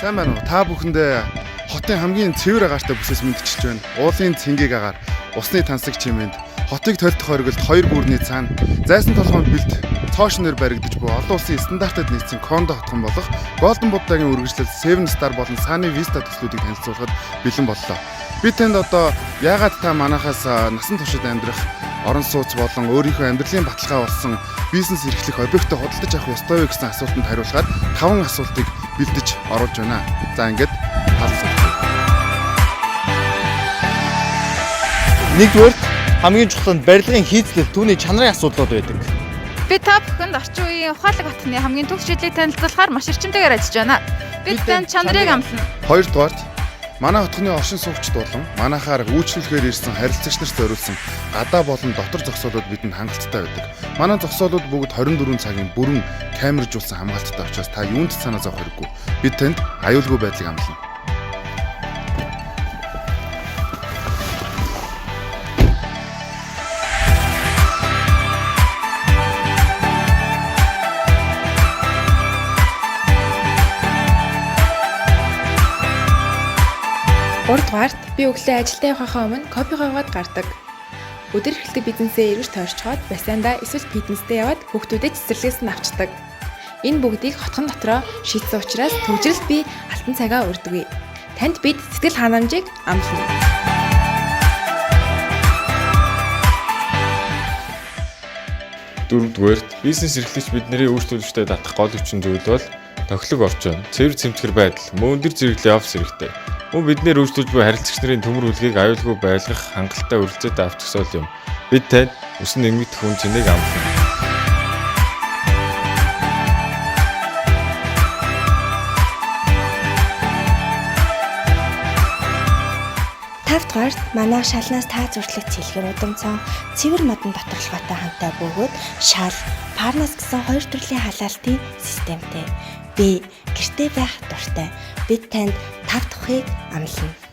Сайн байна уу? Та бүхэндээ хотын хамгийн цэвэр агаартай бүсээс мэндчилж байна. Уулын цэнгийг агаар, усны тансаг чимээнд, хотыг толдох хоригт хоёр бүрний цаана зайсан толгойн бэлт цоо шинээр баригдаж буй олон улсын стандартад нийцсэн condo хотхон болох Golden Buddha-гийн үргэлжлэл Seven Star болон Sunny Vista төслүүдийг танилцуулахад бэлэн боллоо. Би танд одоо яагаад та манахаас насан туршид амьдрах орон сууц болон өөрийнхөө амьдралын баталгаа болсон бизнес эрхлэх объектыг худалдаж авах ёстой вэ гэсэн асуултанд хариулахаар таван асуултыг бэлдэж оруулж байна. За, ингээд таалал. Нэгдүгээрт, хамгийн чухал нь барилгын хийцлэл, түүний чанарын асуудлууд байдаг. Би та бүхэнд орчин үеийн ухаалаг хотны хамгийн төгс шидлийг танилцуулахаар маш эрчимтэйгээр ажиллаж байна. Бид танд чанарыг амлана. Хоёрдугаарт, манай хотхны оршин суугчид болон манайхаар үйлчлүүлэхээр ирсэн харилцагч нарт зориулсан гадаа болон дотор зогсоолууд бидэнд хангалттай байдаг. Манай зогсоолууд бүгд 24 цагийн бүрэн камержуулсан хамгаалттай учраас та юунд ч санаа зовох хэрэггүй. Бид танд аюулгүй байдлыг амлана. Гуравдугаарт, би өглөө ажилдаа явахынхаа өмнө кофе гоогоод гардаг. Өдөр эхэлдэг бизнесээ эргэж тойрчхоод бассейндаа эсвэл фитнесдээ яваад хүүхдүүдэд цэцэрлэгээс нь авчдаг. Энэ бүгдийг хотхон дотроо шийдсэн учраас түгжрэлд би алтан цагаа урьдаггүй. Танд бид сэтгэл ханамжийг амлана. Дөрөвдүгээрт, бизнес эрхлэгч бидний үйлчлүүлэгчдэд татах гол хүчин зүйл бол тохилог орчин, цэвэр цэмцгэр байдал, мөн өндөр зэрэглэлийн офис хэрэгтэй. Мөн биднээр үйлчлүүлж буй харилцагч нарын төмөр хүлгийг аюулгүй байлгах хангалттай өрөлдөөтэй авч зогсоол юм. Бид танд өсөн нэмэгдэх үн цэнийг амлана. Тавдугаарт, манай шалнаас таазварчлаг цэлхэр удам цон, цэвэр модон доторлогоотой хамтаа бөгөөд шал, фарнас гэсэн хоёр төрлийн халаалтын системтэй. Би гэртээ байх дуртай. Бид танд тав тухыг амлана.